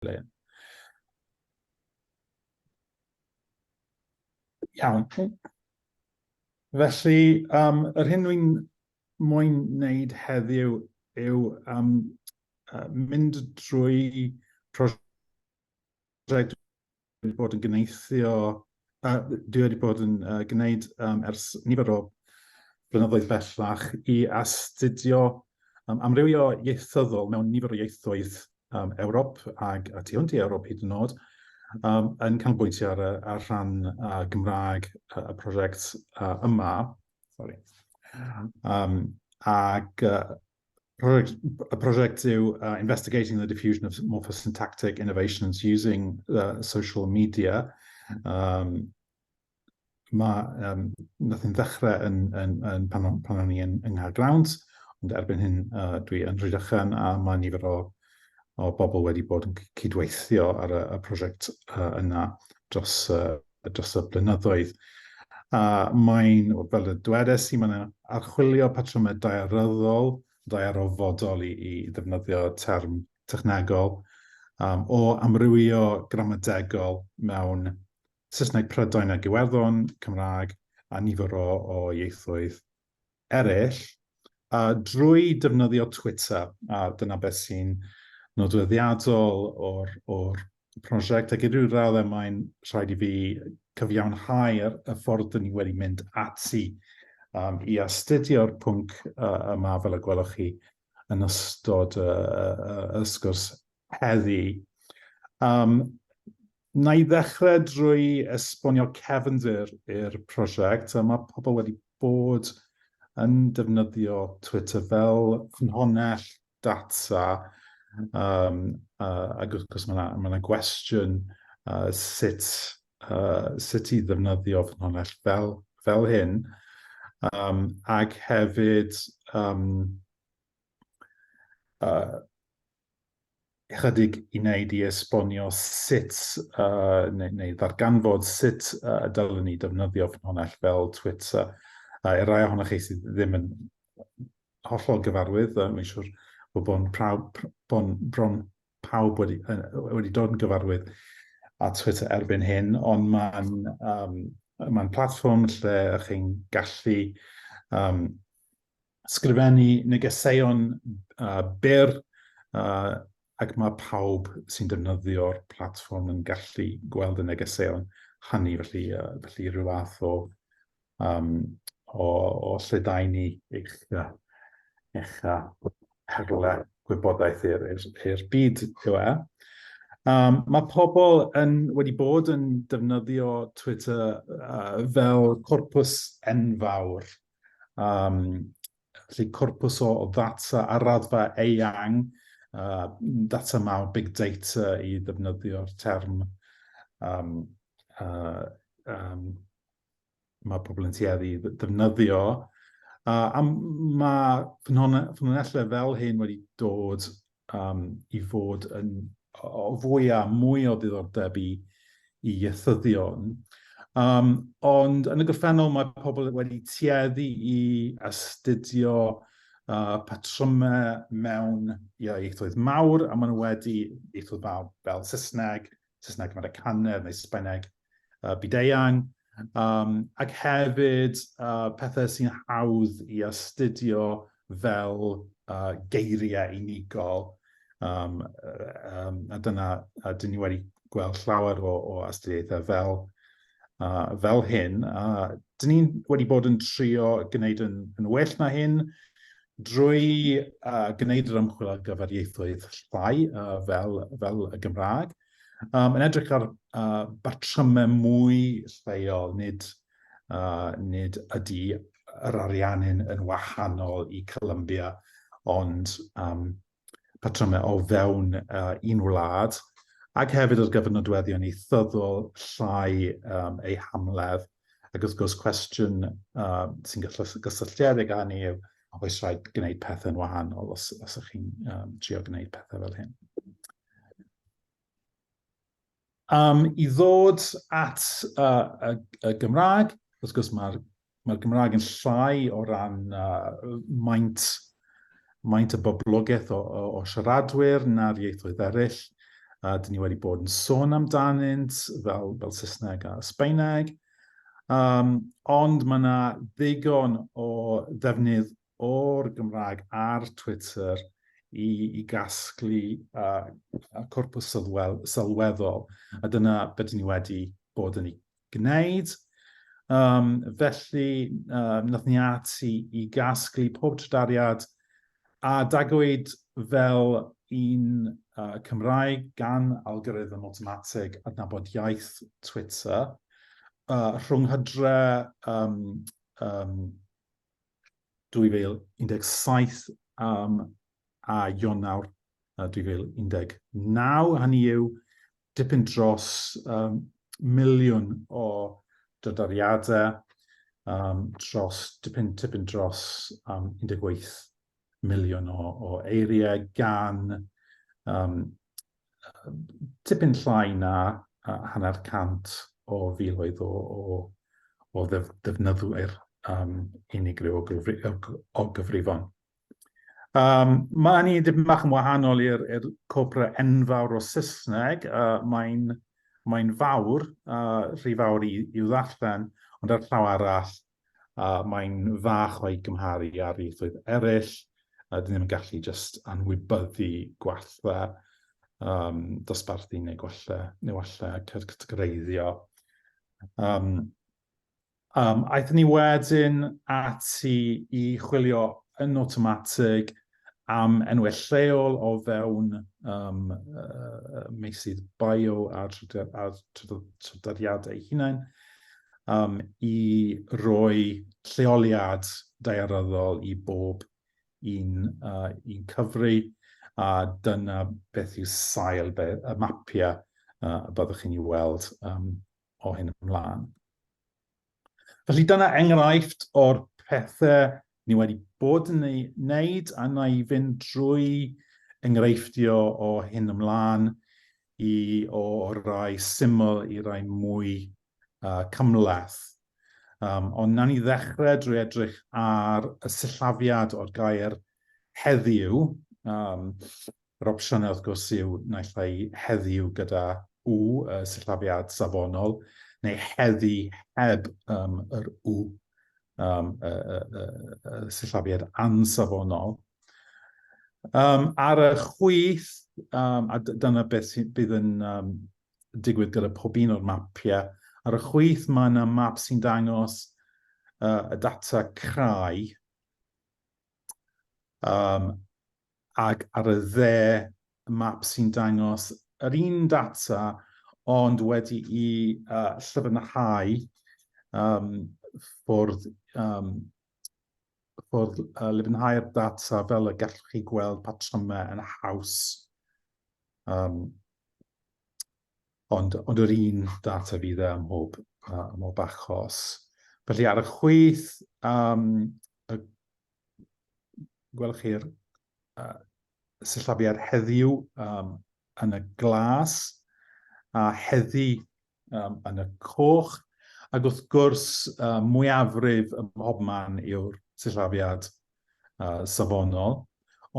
Dilyn. Iawn. Felly, um, yr hyn dwi'n moyn wneud heddiw yw um, uh, mynd drwy prosiect wedi bod yn gneithio, uh, dwi wedi bod yn uh, gwneud um, ers nifer o blynyddoedd bellach i astudio um, amrywio ieithyddol mewn nifer o ieithoedd um, Ewrop ag a tu hwnt i Ewrop hyd yn oed, um, yn canolbwyntio ar, ar rhan uh, Gymraeg y prosiect uh, yma. Sorry. Um, ac uh, project, y prosiect yw uh, Investigating the Diffusion of Morphosyntactic Innovations Using uh, Social Media. Um, mae, um, nath yn ddechrau yn, yn, yn, pan, pan o'n i yn, yng Nghaergrawnt, ond erbyn hyn uh, dwi yn Rhydychen a mae nifer o, o bobl wedi bod yn cydweithio ar y, y prosiect uh, yna dros, uh, dros y blynyddoedd. A mae'n, fel y dwedes i, mae'n archwilio patrymau daearyddol, daearofodol i, i ddefnyddio term technegol, um, o amrywio gramadegol mewn Saesneg Prydain ac Iwerddon, Cymraeg a nifer o, o ieithoedd eraill, a drwy defnyddio Twitter, a dyna beth sy'n nodweddiadol o'r, or prosiect, ac i ryw raddau mae'n rhaid i fi cyfiawnhau y, y ffordd dyn ni wedi mynd ati um, i astudio'r pwnc uh, yma, fel y gwelwch chi yn ystod y, y, y, y sgwrs heddi. Um, na i ddechrau drwy esbonio cefndir i'r prosiect, a mae pobl wedi bod yn defnyddio Twitter fel ffynhonnell data, um, uh, ac wrth gwrs mae yna ma gwestiwn uh, sut, uh, sut i ddefnyddio ffynhonnell fel, fel hyn, um, ac hefyd um, uh, ychydig i wneud i esbonio sut, uh, neu, neu ddarganfod sut uh, y dylwn ni defnyddio ffynhonnell fel Twitter. Uh, I rai ohonoch chi sydd ddim yn hollol gyfarwydd, uh, mae'n siŵr bod bon, prawb, bon, bron pawb wedi, uh, wedi dod yn gyfarwydd â Twitter erbyn hyn, ond mae'n um, mae platfform lle ych chi'n gallu um, sgrifennu negeseuon uh, byr uh, ac mae pawb sy'n defnyddio'r platfform yn gallu gweld y negeseuon hynny, felly, uh, felly rhyw fath o, um, o, o lledaenu eich, uh, eich uh, perle gwybodaeth i'r byd yw e. Um, mae pobl yn, wedi bod yn defnyddio Twitter uh, fel corpws enfawr. Um, felly corpws o, o ddata ar raddfa eang, uh, data mawr, big data i ddefnyddio'r term um, uh, um, mae pobl yn tueddu i ddefnyddio. Uh, a mae ffynonellau fel hyn wedi dod um, i fod yn o fwy a mwy o ddiddordeb i, i ieithyddion. Um, ond yn y gorffennol mae pobl wedi tueddu i astudio uh, patrymau mewn ieithoedd mawr, a maen nhw wedi ieithoedd mawr fel Saesneg, Saesneg Americanaidd neu Sbaeneg uh, byd-eang, um, ac hefyd uh, pethau sy'n hawdd i astudio fel uh, geiriau unigol. Um, um, a dyna, a dyn ni wedi gweld llawer o, o astudiaethau fel, uh, fel hyn. Uh, dyn ni wedi bod yn trio gwneud yn, yn well na hyn drwy uh, gwneud yr ymchwil ar gyfer ieithoedd llai uh, fel, fel y Gymraeg. Um, yn edrych ar uh, batrymau mwy lleol, nid, uh, nid ydy yr Ariannin yn wahanol i Colombia, ond um, patrymau o fewn uh, un wlad, ac hefyd ar gyfer nodweddion ieithyddol llai um, eu hamledd. Ac wrth gwrs, cwestiwn uh, sy'n gysylltiedig â hynny yw, oes rhaid gwneud pethau'n wahanol os, os ydych chi'n um, trio gwneud pethau fel hyn. Um, I ddod at uh, y, y Gymraeg, wrth gwrs mae'r mae Gymraeg yn llai o ran uh, maint, maint y boblogaeth o, o, o siaradwyr na'r ieithoedd eraill. Dyn ni wedi bod yn sôn amdanynt fel, fel Saesneg a Sbaeneg. Ond mae yna ddigon o ddefnydd o'r Gymraeg ar Twitter i, i gasglu corpws sylweddol. A dyna beth ni wedi bod yn ei gwneud. Felly, nath ni ati i gasglu pob trydariad a dagwyd fel un Cymraeg gan algorithm awtomatig adnabod iaith Twitter rhwng hydre um, 2017 a Ionawr 2019, hynny yw dipyn dros miliwn o drydariadau, dros, dipyn, tipyn dros 18 miliwn o, o eiriau gan um, tipyn llai na hanner cant o filoedd o, o, o ddefnyddwyr unigryw o, gyfri, o, o gyfrifon. Mae hynny dipyn bach yn wahanol i'r copra enfawr o Saesneg. Mae'n mae fawr, rhy fawr i, i'w ddarllen, ond ar llaw arall, mae'n fach o'i gymharu â'r ieithoedd eraill. Dyn ddim yn gallu just anwybyddu gwallau dosbarthu neu gwallau, neu wallau categoreiddio. Aethon ni wedyn ati i chwilio yn awtomatig am enwau lleol o fewn meysydd bio a trydariadau eu hunain i roi lleoliad daearyddol i bob un, un cyfri, a dyna beth yw sail y mapiau y byddwch chi'n ei weld o hyn ymlaen. Felly dyna enghraifft o'r pethau ni wedi bod yn ei wneud, a na i fynd drwy enghreifftio o hyn ymlaen i o rai syml i rai mwy cymhleth. Ond na ni ddechrau drwy edrych ar y sillafiad o'r gair heddiw. Yr opsiynau wrth gwrs yw naill ai heddiw gyda W, y sillafiad safonol, neu heddi heb yr W, y, y, y, y sillafiad ansafonol. Ar y chwith, a dyna beth sy'n, bydd yn digwydd gyda pob un o'r mapiau, ar y chwith mae yna map sy'n dangos y data crai, ac ar y dde map sy'n dangos yr un data ond wedi'i llyfnhau ffwrdd, ffwrdd lyfnhau'r data fel y gallwch chi gweld patrymau yn haws. Ond, ond yr un data fydd e ym mhob, ym mhob achos. Felly ar y chwith, y, gwelwch chi'r sillafiad heddiw yn y glas a heddi yn y coch. Ac wrth gwrs, mwyafrif ym mhobman yw'r sillafiad safonol.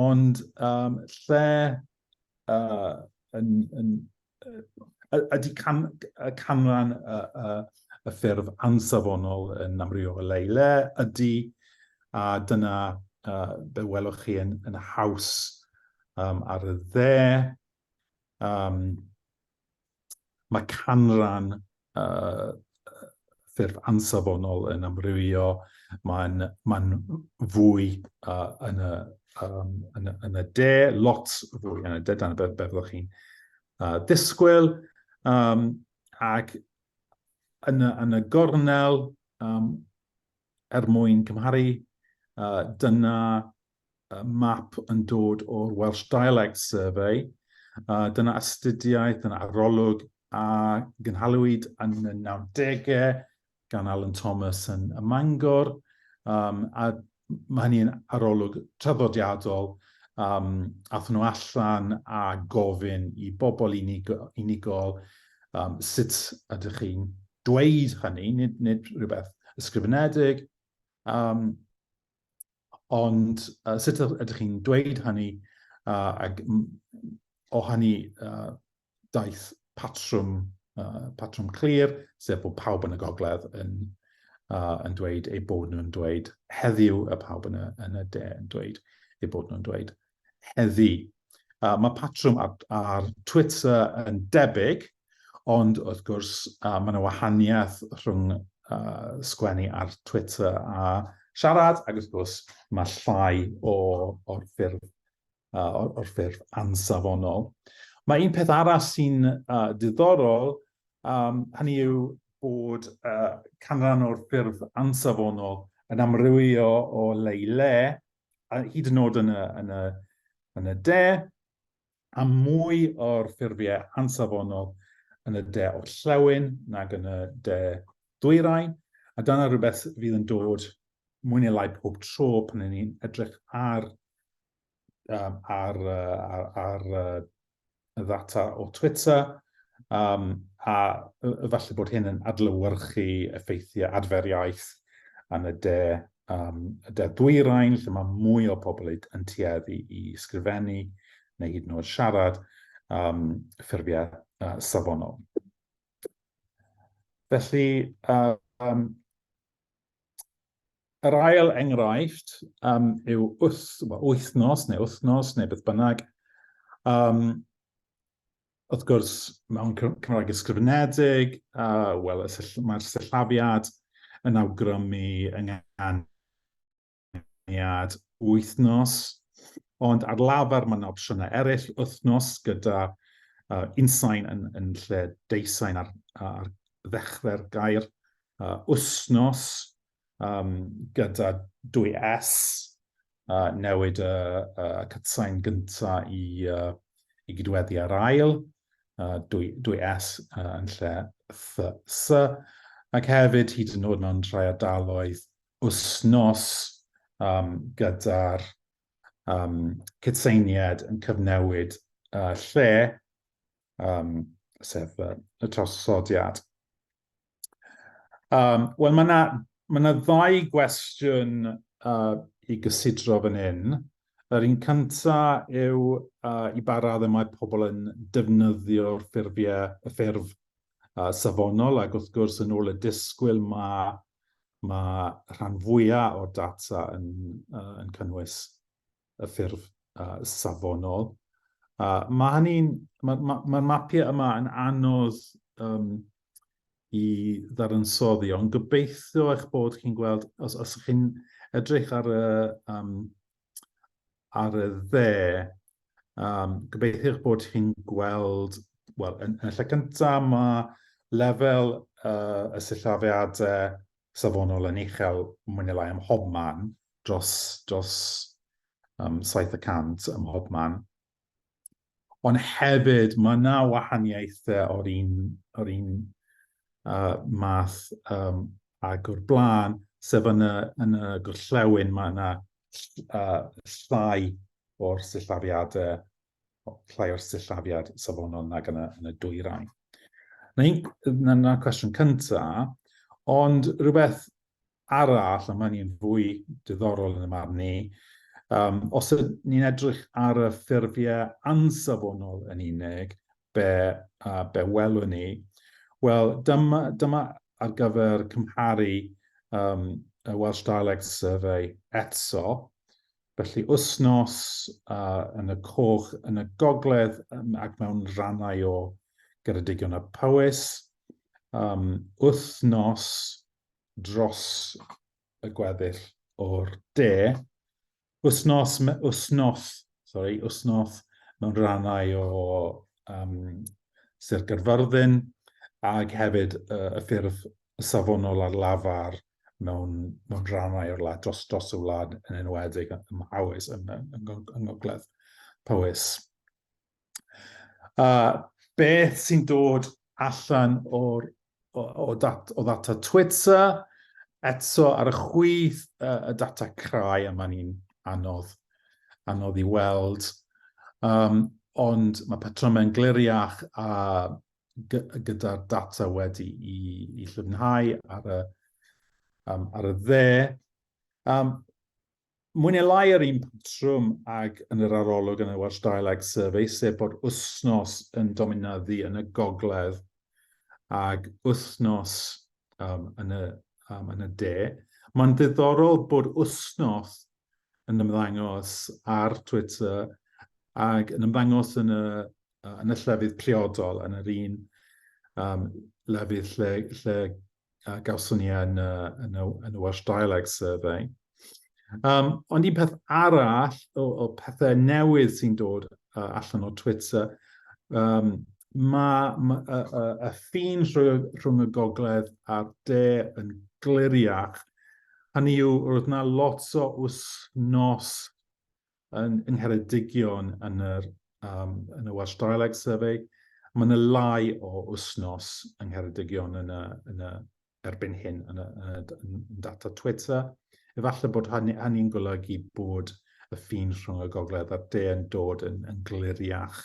Ond lle yn, yn, ydy can, y canran y, y, y ffurf ansafonol yn amrywio o le i le? Ydy, a dyna be welwch chi yn, yn haws ar y dde. Mae canran ffurf ansafonol yn amrywio, mae'n mae fwy yn, y, yn, y, yn y de, lot fwy yn y de, dyna be, be fyddwch chi'n disgwyl. Ac yn y, yn y gornel, er mwyn cymharu, dyna map yn dod o'r Welsh Dialect Survey. Dyna astudiaeth, dyna arolwg a gynhaliwyd yn y 90au gan Alan Thomas yn y Mangor. A mae hynny'n arolwg traddodiadol. Athyn nhw allan a gofyn i bobl unigol sut ydych chi'n dweud hynny, nid, nid rhywbeth ysgrifenedig, ond sut ydych chi'n dweud hynny, ac o hynny daeth patrwm, patrwm clir, sef bod pawb yn y gogledd yn, yn dweud eu bod nhw'n dweud heddiw, a pawb yn y, yn y de yn dweud eu bod nhw'n dweud heddi. Mae patrwm ar, ar Twitter yn debyg, ond wrth gwrs mae yna wahaniaeth rhwng sgwennu ar Twitter a siarad, ac wrth gwrs mae llai o, o'r ffurf o'r, or ffurf ansafonol. Mae un peth arall sy'n diddorol, hynny yw bod canran o'r ffurf ansafonol yn amrywio o le i le, a hyd yn oed yn y, yn y, yn y de, a mwy o'r ffurfiau ansafonol yn y de orllewin nag yn y de ddwyrain, a dyna rhywbeth fydd yn dod mwy neu lai pob tro pan ni'n edrych ar, um, ar, ar, ar y ddata o Twitter, a falle bod hyn yn adlewyrchu effeithiau adfer iaith yn y de, y de ddwyrain, lle mae mwy o pobl yn tueddu i sgrifennu neu hyd yn oed siarad ffurfiau safonol. Felly, yr ail enghraifft yw wyth, well, wythnos neu wythnos neu beth bynnag. Wrth gwrs, mewn Cymraeg ysgrifenedig, wel, mae'r sillafiad yn awgrymu ynganiad wythnos, ond ar lafar mae yna opsiynau eraill, wythnos gyda unsain yn, yn lle deusain ar, ar ddechrau'r gair, wsnos gyda dwy S, newid y, y cytsain gynta i, i gydweddu ar ail, dwy, dwy S yn lle th, s, ac hefyd hyd yn oed mewn rhai ardaloedd wsnos gyda'r cytseiniad yn cyfnewid lle, sef y trawsosodiad. Wel, mae yna ma na ddau gwestiwn i gysidro fan hyn. Yr un cynta yw i ba raddau mae pobl yn defnyddio'r ffurfiau, y ffurf safonol, ac wrth gwrs yn ôl y disgwyl mae ma rhan fwyaf o'r data yn, yn cynnwys y ffurf safonol. Mae hynny'n, mae'r ma, ma mapiau yma yn anodd i ddadansoddi, ond gobeithio eich bod chi'n gweld, os, os ydych chi'n edrych ar y, ar y dde, gobeithio eich bod chi'n gweld, wel, yn, yn y lle cyntaf mae lefel y sillafiadau safonol yn uchel mwy neu lai ym mhobman, dros, dros 7% ym mhobman. Ond hefyd, mae yna wahaniaethau o'r un, o'r un math ag o'r blaen, sef yn y, yn y gorllewin mae yna llai o'r sillafiadau, llai o'r sillafiad safonol nag yn y, yn y dwyrain. Na, un, na, na cwestiwn cyntaf, ond rhywbeth arall, a mae'n un fwy diddorol yn y marn ni, os ydyn ni'n edrych ar y ffurfiau ansafonol yn unig, be, be welwn ni? Wel, dyma, dyma ar gyfer cymharu y Welsh Dialect Survey eto. Felly, wythnos yn y coch yn y gogledd ac mewn rhannau o Geredigion a Powys. Wythnos dros y gweddill o'r de. Wythnos, wythnos, sorry, wythnos mewn rhannau o Sir Gaerfyrddin ac hefyd y ffurf safonol ar lafar mewn, mewn rhannau o'r wlad, dros, dros y wlad yn enwedig ym Mhowys, yn, yn, yng Ngogledd Powys. Beth sy'n dod allan o'r, o, o, dat, o ddata Twitter, eto ar y chwith, y data crai, a mae'n un anodd, anodd i weld. Ond mae patrymau'n gliriach a gyda'r data wedi i, i llyfnhau ar y, ar y dde. Mwy neu lai yr un patrwm ag yn yr arolwg yn y Welsh Dialect Survey, sef bod wythnos yn dominyddu yn y gogledd ag wythnos yn, y, yn y de. Mae'n ddiddorol bod wythnos yn ymddangos ar Twitter ac yn ymddangos yn y, yn y llefydd priodol, yn yr un lefydd lle, lle gawson ni yn, yn, y, yn y Welsh Dialect Survey. Ond un peth arall o, o pethau newydd sy'n dod allan o Twitter, mae ma, y, y, y ffin rhwng, rhwng y gogledd a'r de yn gliriach. Hynny yw, roedd yna lot o wythnos yn, yng Ngheredigion yn yr, um, yn y Welsh Dialect Survey. Mae yna lai o wythnos yng Ngheredigion yn y, yn y, erbyn hyn yn y, yn y, yn data Twitter. Efallai bod hynny, hynny'n golygu bod y ffin rhwng y gogledd a'r de yn dod yn, yn gliriach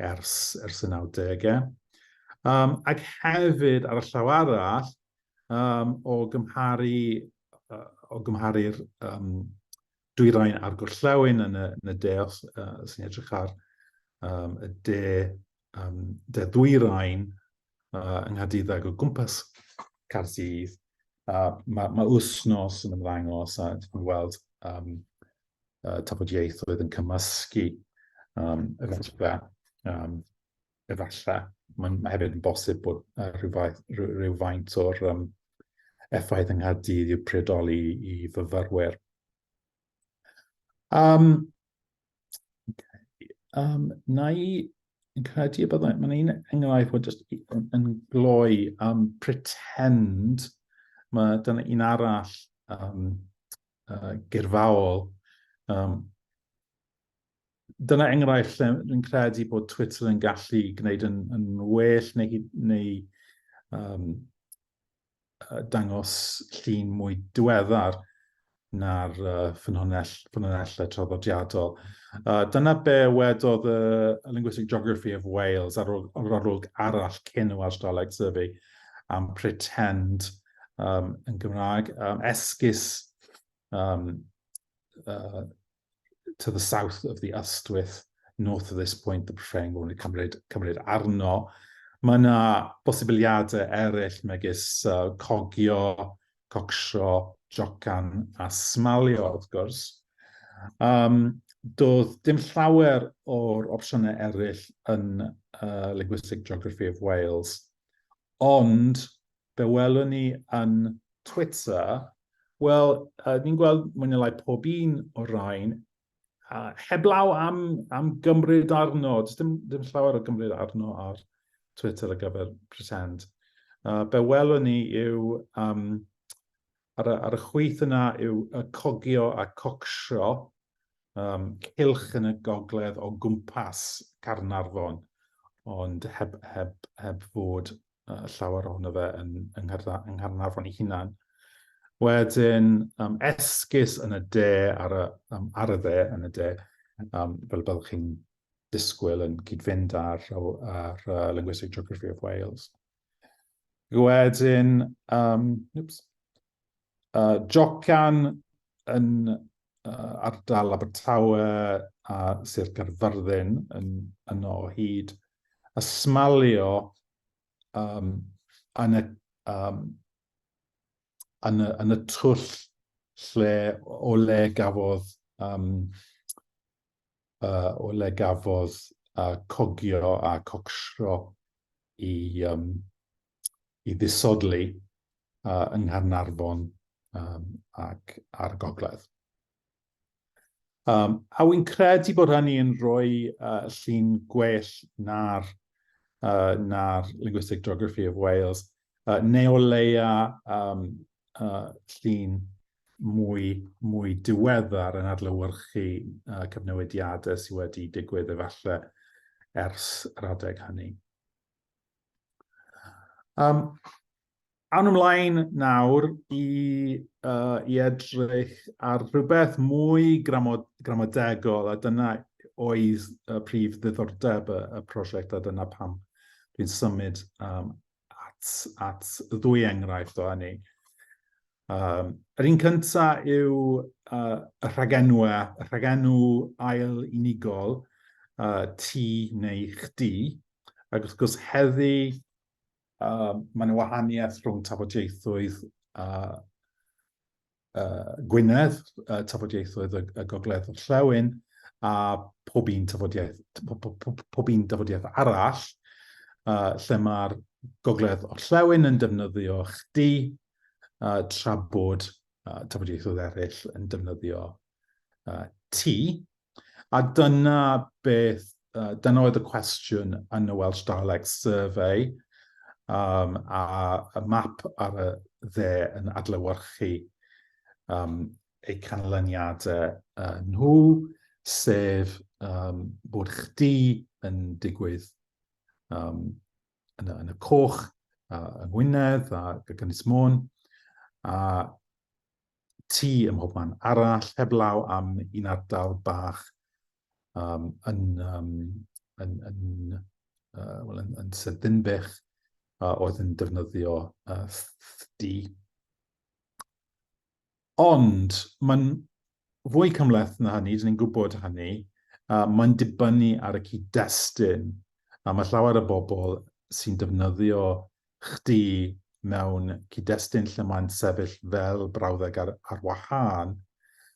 ers, ers y 90au. Ac hefyd, ar y llaw arall, o gymharu, o gymharu'r dwyrain a'r gorllewin yn y, yn y de, os sy'n edrych ar y de, de ddwyrain yng Nghaerdydd ag o gwmpas Caerdydd, mae, mae wythnos yn ymddangos a ti'n gweld tafodieithoedd yn cymysgu efallai. Efallai. Mae'n ma hefyd yn bosib bod rhywfaint, rhywfaint o'r effaith yng Nghaerdydd i'w priodoli i fyfyrwyr. Okay. Na i yn credu y byddai, mae'n un enghraifft o just yn, yn gloi pretend, mae dyna un arall gyrfaol. Dyna enghraifft lle dwi'n credu bod Twitter yn gallu gwneud yn, yn well neu, neu dangos llun mwy diweddar na'r ffynhonnell, ffynonellau traddodiadol. Dyna be wedodd y Linguistic Geography of Wales ar yr arolwg arall cyn y Welsh Dialect Survey am pretend yn Gymraeg. Esgus to the south of the Ystwyth, north of this point, the Prefeng wedi cymryd, cymryd arno. Mae yna bosibiliadau eraill megis cogio, cocsio, jocan a smalio, wrth gwrs. Doedd dim llawer o'r opsiynau eraill yn Linguistic Geography of Wales, ond be welwn ni yn Twitter, wel, ni'n gweld mwy neu lai pob un o'r rhain, heblaw am, am gymryd arno, does dim, dim llawer o gymryd arno ar Twitter ar gyfer pretend. Be welwn ni yw, ar, y, ar y chwith yna yw y cogio a cocsio, cylch yn y gogledd o gwmpas Caernarfon, ond heb, heb, heb fod llawer ohono fe yn, yng, yng Nghaernarfon ei hunan. Wedyn, esgus yn y de, ar y, ar y dde, yn y de, fel byddwch chi'n disgwyl yn cyd-fynd ar, ar Linguistic Geography of Wales. Wedyn, oops, Jocan yn ardal Abertawe a Sir Gaerfyrddin yn yno o hyd. A smalio yn, y, yn, y, yn y twll lle, o le gafodd o le gafodd cogio a cocsio i, i ddisodli yng Nghaernarfon ac ar y gogledd. A wy'n credu bod hynny yn rhoi llun gwell na'r, na Linguistic Geography of Wales, neu o leia llun mwy, mwy diweddar yn adlewyrchu cyfnewidiadau sydd wedi digwydd efallai ers yr adeg hynny. Awn ymlaen nawr i, i edrych ar rhywbeth mwy gramadegol, a dyna oedd y prif ddiddordeb y, y prosiect, a dyna pam dwi'n symud at, at ddwy enghraifft o hynny. Yr un cyntaf yw y rhagenwau, y rhagenw ail unigol, ti neu chdi. Ac wrth gwrs heddi, mae yna wahaniaeth rhwng tafodieithoedd Gwynedd, tafodieithoedd y Gogledd Orllewin, a pob un tafodiaeth, pob un dafodiaeth arall, lle mae'r Gogledd Orllewin yn defnyddio chdi, tra bod tafodieithoedd eraill yn defnyddio ti. A dyna beth, dyna oedd y cwestiwn yn y Welsh Dialect Survey, a y map ar y dde yn adlewyrchu eu canlyniadau nhw, sef bod chdi yn digwydd yn y coch, yng Ngwynedd a Ynys Môn, a ti ym mhobman arall, heblaw am un ardal bach yn, yn, yn, well, yn Sir Ddinbych oedd yn defnyddio thdi. Ond mae'n fwy cymhleth na hynny, dyn ni'n gwybod hynny. Mae'n dibynnu ar y cyd-destun. A mae llawer o bobl sy'n defnyddio chdi mewn cyd-destun lle mae'n sefyll fel brawddeg ar, ar wahân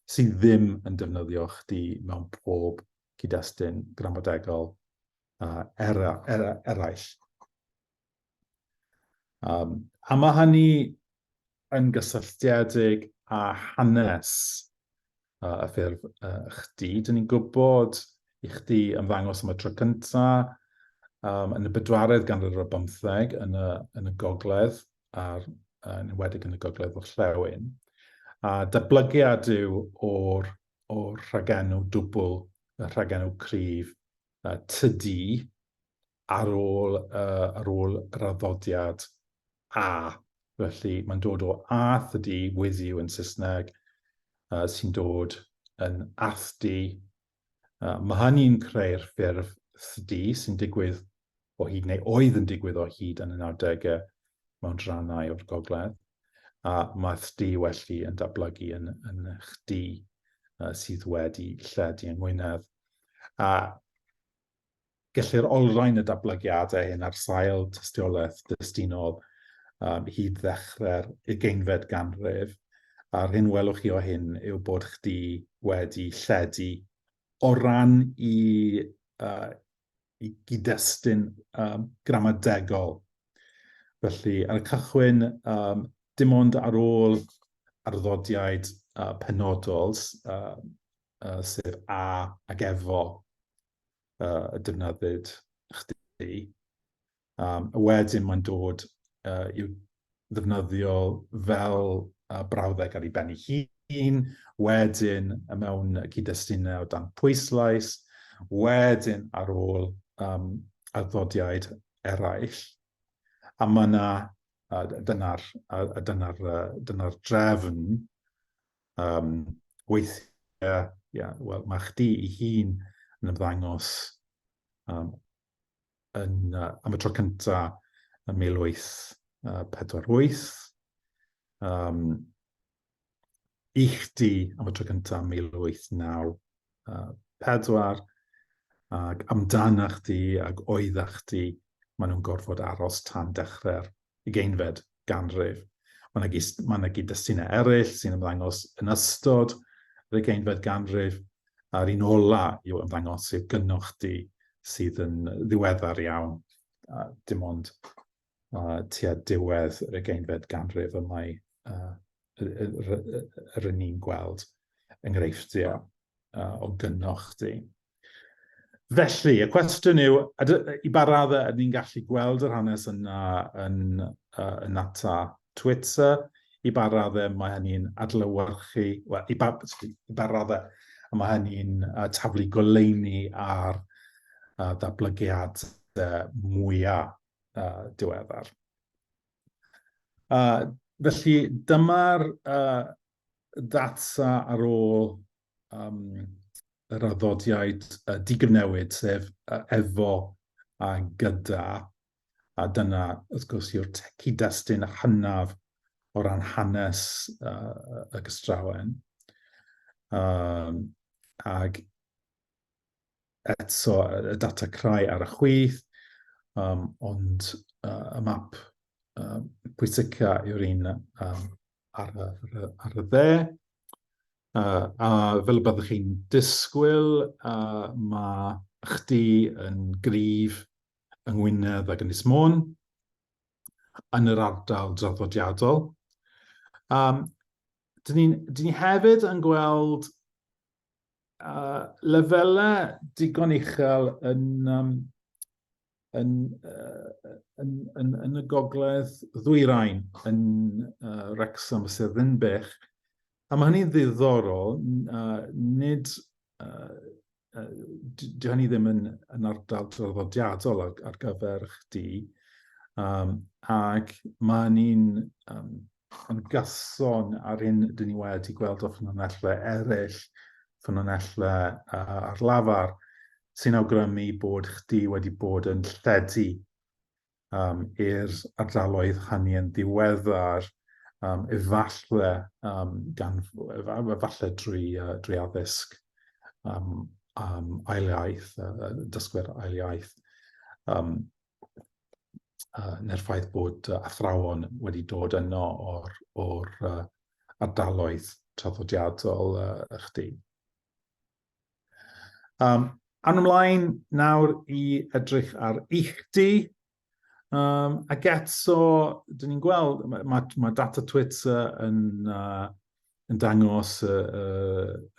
sydd ddim yn defnyddio chdi mewn pob cyd-destun gramadegol era, era, eraill. A mae hynny yn gysylltiedig â hanes y ffurf chdi. Dyn ni'n gwybod i chdi ymddangos am y tro cyntaf yn y bedwaredd ganrif ar bymtheg yn y, yn y gogledd, a'r, yn enwedig yn y gogledd orllewin. A datblygiad yw o'r, o'r rhagenw dwbl, y rhagenw cryf, tydi, ar ôl, uh, ar ôl yr arddodiad A. Felly mae'n dod o A thydi, with you yn Saesneg, sy'n dod yn athdi. Mae hynny'n creu'r ffurf thdi sy'n digwydd o hyd, neu oedd yn digwydd o hyd yn y 90au mewn rhannau o'r gogledd. A mae thdi welly yn datblygu yn, yn chdi sydd wedi lledu yng Ngwynedd. A Gellir olrhain y datblygiadau hyn ar sail tystiolaeth destunol hyd ddechrau'r ugeinfed ganrif, a'r hyn welwch chi o hyn yw bod chdi wedi lledu o ran i, uh, i gyd-destun gramadegol. Felly, ar y cychwyn, dim ond ar ôl arddodiaid penodol, sef a ag efo, y defnyddid chdi. Wedyn mae'n dod i'w ddefnyddio fel brawddeg ar ei ben ei hun, wedyn mewn cyd-destunau o dan pwyslais, wedyn ar ôl arddodiaid eraill. A mae yna, dyna'r dyna dyna drefn weithiau, yeah, wel, mae chdi i hun yn ymddangos yn, am y tro cyntaf yn 1848. I chdi am y tro cyntaf yn 1894, ac amdana chdi ac oedda chdi, maen nhw'n gorfod aros tan dechrau'r ugeinfed ganrif. Mae yna, mae yna gyd-destunau eraill sy'n ymddangos yn ystod yr ugeinfed ganrif, a'r un ola i'w ymddangos yw gynnwch di sydd yn ddiweddar iawn, dim ond tua diwedd yr ugeinfed ganrif y mae yr ni'n gweld enghreifftiau o gynnwch di. Felly, y cwestiwn yw, i ba raddau ydyn ni'n gallu gweld yr hanes yna yn, yn nata Twitter? I ba raddau mae hynny'n adlewyrchu, well, i ba, i ba raddau mae hynny'n taflu goleuni ar ddatblygiad mwyaf diweddar? Felly, dyma'r data ar ôl yr arddodiaid digyfnewid, sef efo a gyda, a dyna, wrth gwrs, yw'r cyd-destun hynaf o ran hanes y gystrawen. Ag eto y data crai ar y chwith, ond y map pwysica yw'r un ar, y, ar y dde. A fel y byddwch chi'n disgwyl, mae chdi yn gryf yng Ngwynedd ac Ynys Môn, yn yr ardal draddodiadol. Dyn ni, dyn ni hefyd yn gweld lefelau digon uchel yn, um, yn, yn, yn, yn y gogledd ddwyrain, yn Wrexham a Sir Ddinbych. A mae hynny'n ddiddorol, nid, di hynny ddim yn, yn ardal draddodiadol ar, ar gyfer chdi, ac mae hynny'n yn gyson ar hyn dyn ni wedi gweld o ffynonellau eraill, ffynonellau ar lafar, sy'n awgrymu bod chdi wedi bod yn lledu um, i'r ardaloedd hynny yn ddiweddar, efallai, gan, efallai drwy, drwy addysg ail iaith, dysgwyr ail iaith. Neu'r ffaith bod athrawon wedi dod yno o'r, or ardaloedd traddodiadol chdi. Awn ymlaen nawr i edrych ar uchdi. Ac eto, dyn ni'n gweld, mae, ma, ma data Twitter yn, yn dangos y, y,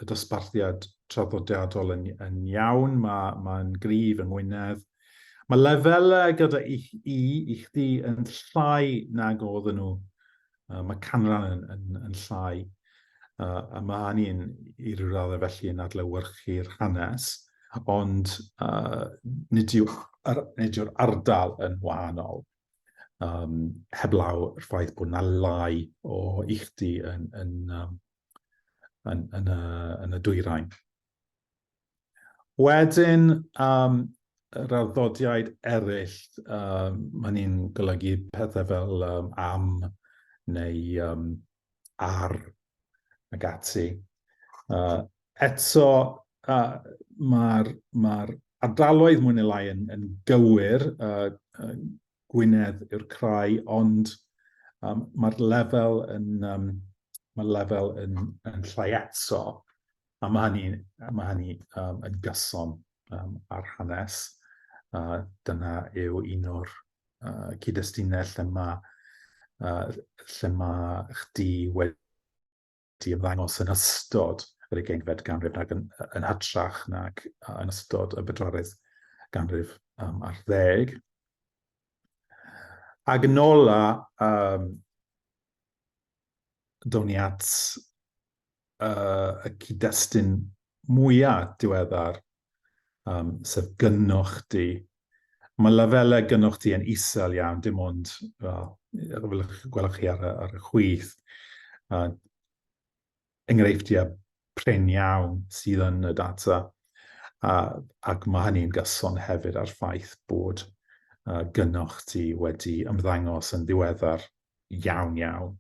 y dosbarthiad traddodiadol yn, yn iawn, mae'n ma gryf yng Ngwynedd. Mae lefelau gyda i, i, i chdi yn llai nag oedden nhw. Mae canran yn, yn, yn llai. A mae hynny'n i ryw raddau felly yn adlewyrchu'r hanes, ond nid, yw, ar, nid yw'r ardal yn wahanol. Heblaw yr ffaith bod yna lai o uchdi yn, yn, um, yn, yn, y, yn y dwyrain. Wedyn, yr arddodiaid eraill, mae hynny'n golygu pethau fel am neu ar ac ati. Eto, mae'r ma ardaloedd mwy neu lai yn, yn gywir, Gwynedd yw'r crai, ond mae'r lefel yn, mae'r lefel yn, yn llai eto, a mae hynny, mae hynny yn gyson ar hanes. Dyna yw un o'r cyd-destunau lle mae, lle mae chdi wedi ymddangos yn ystod yr ugeinfed ganrif nag yn, yn hytrach nag yn ystod y bedwaredd ganrif ar ddeg. Ac yn ola, down ni at y cyd-destun mwyaf diweddar, sef gynnwch di. Mae lefelau gynnwch di yn isel iawn, dim ond, wel, fel gwelwch chi ar y, ar y chwith, enghreifftiau prin iawn sydd yn y data, ac mae hynny'n gyson hefyd â'r ffaith bod gynnwch ti wedi ymddangos yn ddiweddar iawn iawn,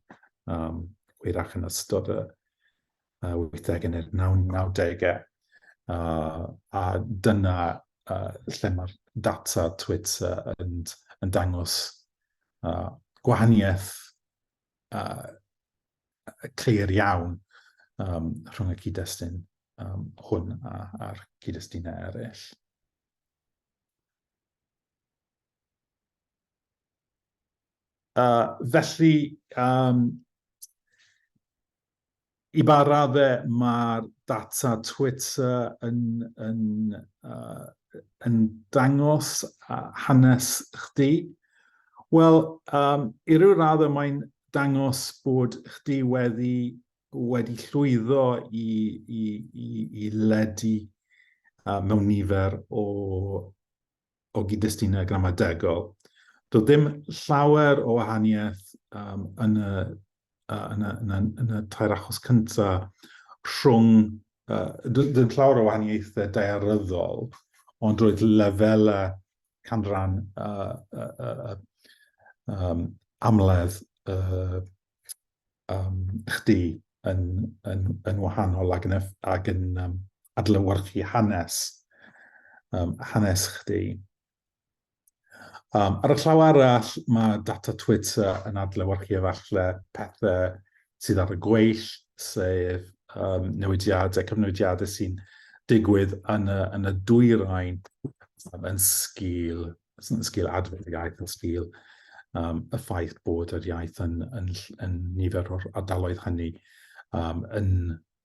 hwyrach yn ystod y 80au neu'r 90au. A dyna lle mae'r data Twitter yn, yn dangos gwahaniaeth clir iawn rhwng y cyd-destun hwn a'r cyd-destunau eraill. Felly, i ba raddau mae'r data Twitter yn, yn, yn dangos hanes chdi? Wel, i ryw raddau mae'n dangos bod chdi wedi, wedi llwyddo i, i, i, i ledu mewn nifer o o gyd-destunau gramadegol. Doedd ddim llawer o wahaniaeth yn, y, yn, y, yn, y, yn y tair achos cyntaf rhwng, ddim llawer o wahaniaethau daearyddol, ond roedd lefelau canran amledd chdi yn, yn, yn wahanol ac yn, ac yn adlewyrchu hanes, hanes chdi. Ar y llaw arall, mae data Twitter yn adlewyrchu efallai pethau sydd ar y gweill, sef newidiadau, cyfnewidiadau sy'n digwydd yn y, yn y dwyrain yn sgil, yn sgil adfer y iaith, yn sgil y ffaith bod yr iaith yn, yn, yn nifer o'r ardaloedd hynny yn,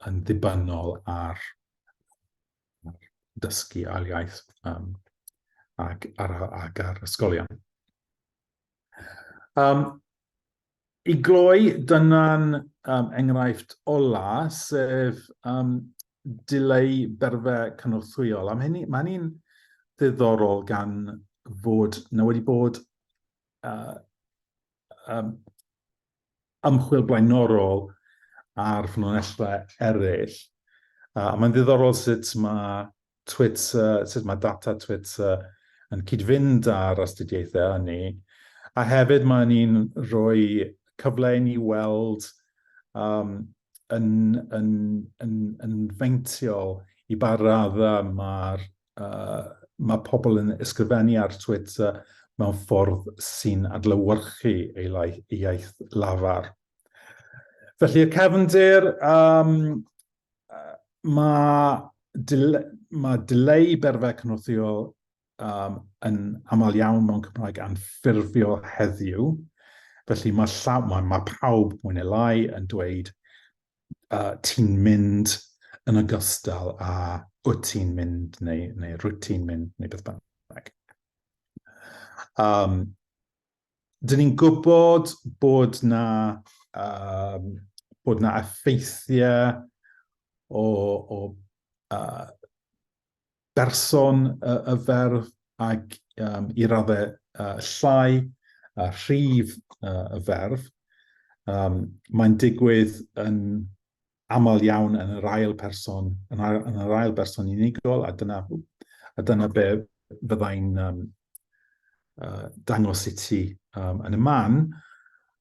yn ddibynnol ar dysgu ail iaith ac, ar, ac ar ysgolion. I gloi, dyna'n enghraifft ola, sef dileu berfau cynorthwyol. A mae hynny, mae hynny'n ddiddorol gan fod na wedi bod ymchwil blaenorol ar ffynonellau eraill. A mae'n ddiddorol sut mae Twitter, sut mae data Twitter yn cyd-fynd â'r astudiaethau hynny. A hefyd mae'n ni'n rhoi cyfle i ni weld yn, yn, yn, yn feintiol i ba raddau mae'r mae pobl yn ysgrifennu ar Twitter mewn ffordd sy'n adlewyrchu ei, ei iaith lafar. Felly y cefndir, mae, dile, mae dileu berfau cynorthwyol yn aml iawn mewn Cymraeg anffurfiol heddiw. Felly mae, llaw, mae, mae pawb mwy neu lai yn dweud ti'n mynd yn ogystal â wyt ti'n mynd neu, neu rwyt ti'n mynd neu beth bynnag. Dyn ni'n gwybod bod na, bod na effeithiau o, o berson y, y ferf ac i raddau llai a rhif y ferf. Mae'n digwydd yn aml iawn yn yr ail person, yn, yn yr ail berson unigol, a dyna, a dyna be fyddai'n dangos i ti yn y man.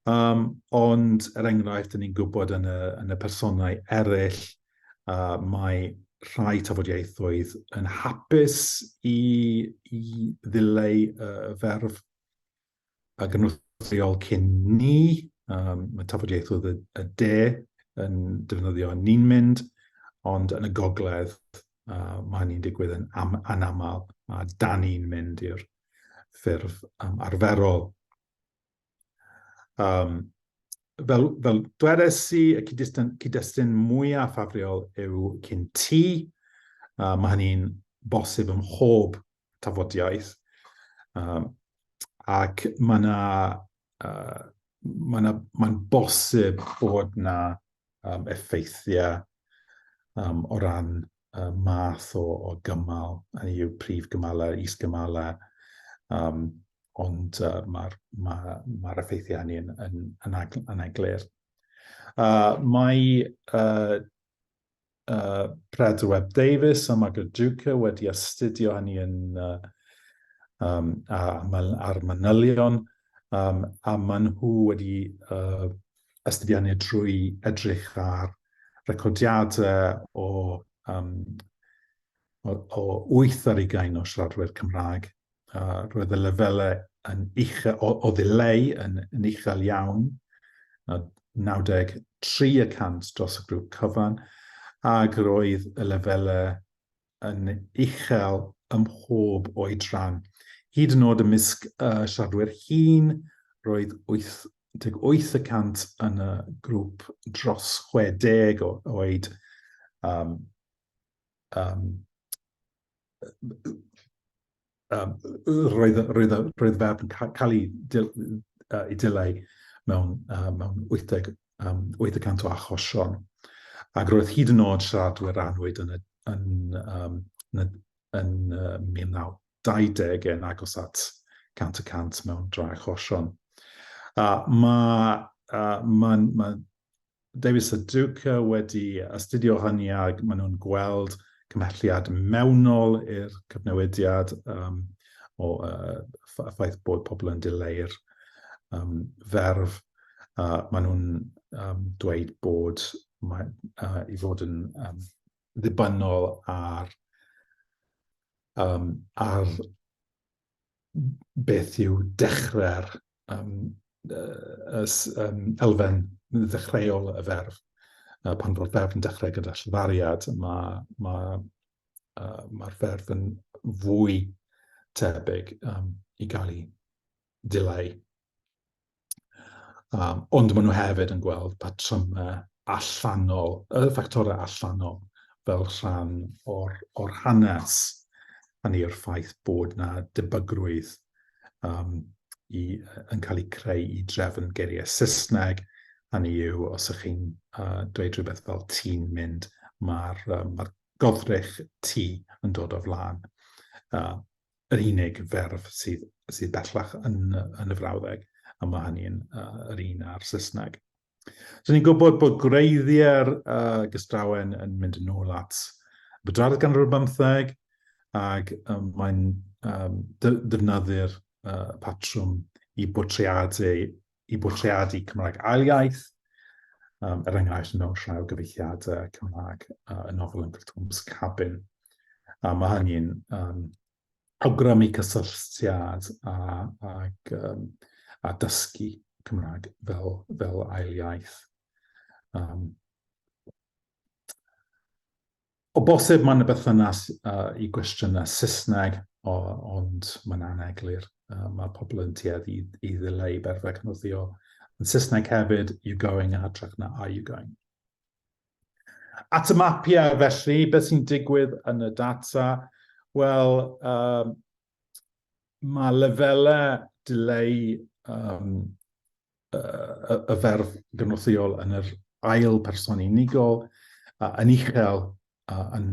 Ond, er enghraifft, dyn ni'n gwybod yn y, yn y personau eraill, mae rhai tafodieithoedd yn hapus i, i ddileu y ferf a gynorthwyol cyn ni. Mae tafodieithoedd y, y de yn defnyddio ni'n mynd, ond yn y gogledd mae hynny'n digwydd yn am, anaml, a da ni'n mynd i'r ffurf arferol. Fel, fel dwedes i, y cyd-destun, cyd-destun mwyaf ffafriol yw cyn ti. Mae hynny'n bosib ym mhob tafodiaeth. Ac mae yna, mae yna, mae'n bosib bod yna effeithiau o ran math o, o gymal, hynny yw prif gymalau, is-gymalau, ond mae'r ma, ma effeithiau hynny yn, yn, yn, yn eglur. Mae Peredur Webb Davies a Margaret Duker wedi astudio hynny yn, a'r manylion, a maen nhw wedi astudio hynny drwy edrych ar recordiadau o, o, o 8 ar 20 o siaradwyr Cymraeg. Roedd y lefelau yn uchel, o, o ddileu yn, yn uchel iawn, 93 y cant dros y grŵp cyfan, ac roedd y lefelau yn uchel ym mhob oedran. Hyd yn oed ymysg y siaradwyr hŷn, roedd 88 y cant yn y grŵp dros 60 o oed. Roedd, roedd, roedd ferf yn cael ei, dil, ei dileu mewn, mewn 80, 80% o achosion. Ac roedd hyd yn oed siaradwyr anwyd yn, y, yn, yn, yn, yn 1920 yn agos at 100% mewn drai achosion. Mae ma, ma Davies a Duker wedi astudio hynny ac maen nhw'n gweld cymhelliad mewnol i'r cyfnewidiad o y ffaith bod pobl yn dileu'r ferf. Maen nhw'n dweud bod mae, i fod yn ddibynnol ar, ar beth yw dechrau'r elfen ddechreuol y ferf. Pan fo'r ferf yn dechrau gyda llefariad, mae'r ma, ma ferf yn fwy tebyg i gael ei dileu. Ond maen nhw hefyd yn gweld patrymau allanol, y ffactorau allanol, fel rhan o'r, or hanes. Hynny yw'r ffaith bod na debygrwydd um, i, yn cael ei creu i drefn geiriau Saesneg. Hynny yw, os ych chi'n dweud rhywbeth fel ti'n mynd, mae'r ma goddrych ti yn dod o flaen. Yr unig ferf sydd, sydd bellach yn, yn y frawddeg, a mae hynny'n yr un ar Saesneg. So ni'n gwybod bod gwreiddiau'r gystrawen yn mynd yn ôl at y bedwaredd ganrif ar bymtheg, ac mae'n defnyddu'r patrwm i bortreadu, i bortreadu Cymraeg ail iaith, er enghraifft mewn rhai o gyfieithiadau Cymraeg y nofel Uncle Tom's Cabin. A mae hynny'n awgrymu cysylltiad a, ag, a dysgu Cymraeg fel, fel ail iaith. O bosib mae yna berthynas i gwestiynau Saesneg, o, ond mae'n aneglur. Mae pobl yn tueddu i, i ddileu berfau cynorthwyol. Yn Saesneg hefyd, you going yn hytrach na are you going. At y mapiau felly, beth sy'n digwydd yn y data? Wel, mae lefelau dileu y, y ferf gynorthwyol yn yr ail person unigol yn uchel yn,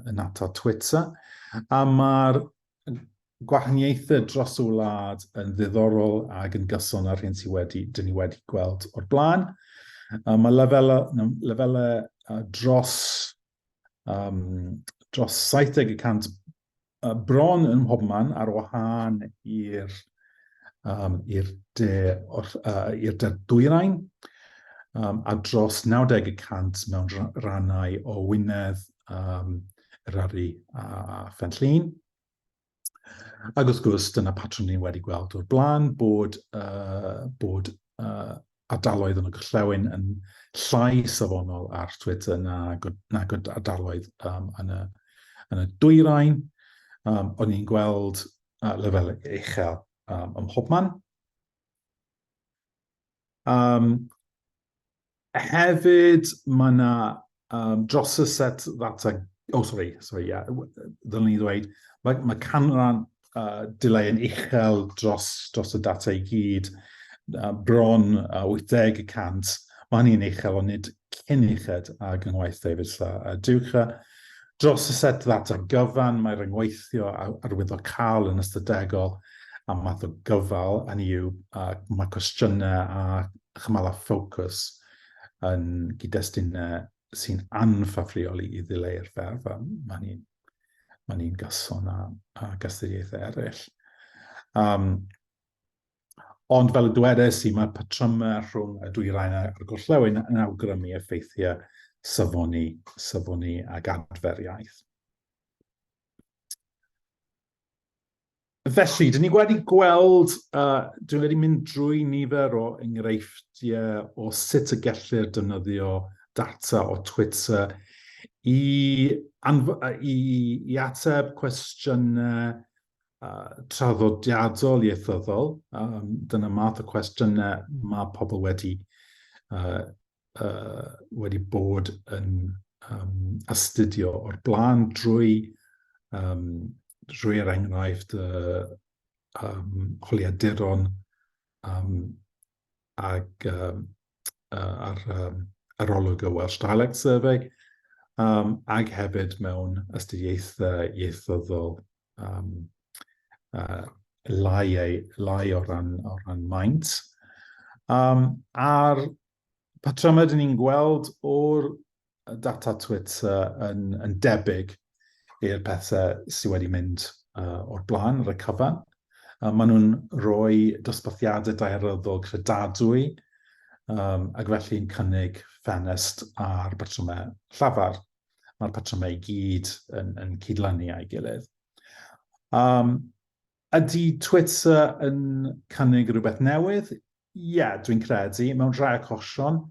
yn ata Twitter. A mae'r gwahaniaethau dros y wlad yn ddiddorol ac yn gyson â'r hyn sydd wedi, dyn ni wedi gweld o'r blaen. Mae lefelau, lefelau dros, dros 70% bron yn mhobman ar wahân i'r um, i'r de, or, i'r de dwyrain, a dros 90% mewn rannau o Wynedd, Eryri a Phen Llŷn. Ac wrth gwrs, dyna patrwm ni wedi gweld o'r blaen, bod, bod ardaloedd yn y gorllewin yn llai safonol ar Twitter na, na ardaloedd yn, y, yn y dwyrain. O'n i'n gweld lefel uchel ym mhobman. Hefyd, mae yna dros y set ddata... Oh, sorry, sorry, yeah, ddylwn ni ddweud, mae, mae canran dileu yn uchel dros, dros y data i gyd, bron 80 y cant. Mae hynny'n uchel, ond nid cyn uched ag yng ngwaith Davies a, a Dewcher. Dros y set ddata gyfan, mae rhyngweithio arwyddocaol yn ystadegol a math o gyfal, hynny yw, mae cwestiynau a chymalau ffocws yn gyd-destunau sy'n anffafriol i, i ddileu'r ferf, a mae hynny'n mae hynny'n gyson â, ag astudiaethau eraill. Ond fel y dywedais i, mae'r patrymau rhwng y dwyrain a'r gorllewin yn awgrymu effeithiau safoni, safoni ac adfer iaith. Felly, dyn ni wedi gweld, dwi wedi mynd drwy nifer o enghreifftiau o sut y gellir defnyddio data o Twitter i, i, i ateb cwestiynau traddodiadol ieithyddol. Dyna math o cwestiynau mae pobl wedi, wedi bod yn astudio o'r blaen drwy, drwy er enghraifft holiaduron ag ar arolwg y Welsh Dialect Survey, ag hefyd mewn astudiaethau ieithyddol lai, ei, lai o ran, o ran maint. A'r patrymau dyn ni'n gweld o'r data Twitter yn, yn debyg i'r pethau sydd wedi mynd o'r blaen ar y cyfan. Maen nhw'n rhoi dosbarthiadau daearyddol credadwy. ac felly'n cynnig ffenest ar batrymau llafar. Mae'r patrymau i gyd yn cydlynu â'i gilydd. Ydy Twitter yn cynnig rhywbeth newydd? Ie, yeah, dwi'n credu. Mewn rhai achosion,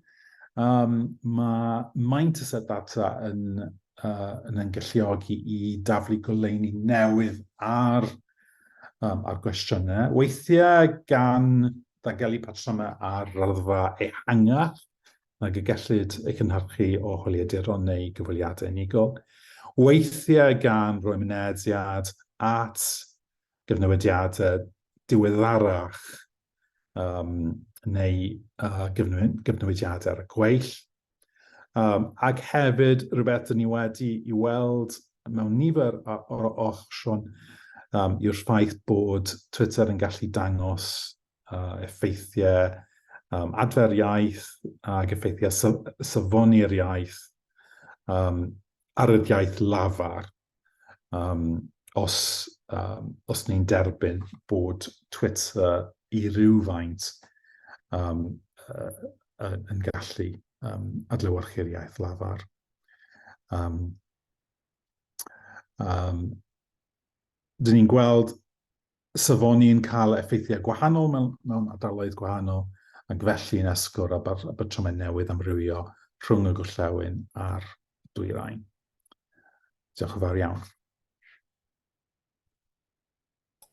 mae maint y set ddata yn yn galluogi i daflu goleuni newydd ar ar gwestiynau. Weithiau gan ddagelu patrymau ar raddfa ehangach nag y gellid eu cynhyrchu o holiaduron neu gyfweliadau unigol. Weithiau gan roi mynediad at gyfnewidiadau diweddarach neu gyfnewidiadau ar y gweill. Ac hefyd, rhywbeth dyn ni wedi i weld mewn nifer o'r achosion yw'r ffaith bod Twitter yn gallu dangos effeithiau adfer iaith ac effeithiau safoni'r iaith ar yr iaith lafar os ni'n derbyn bod Twitter i rywfaint yn gallu adlewyrchu'r iaith lafar. Dyn ni'n gweld safoni'n cael effeithiau gwahanol mewn ardaloedd gwahanol, ac felly'n esgor ar batrymau newydd amrywio rhwng y gorllewin a'r dwyrain. Diolch yn fawr iawn.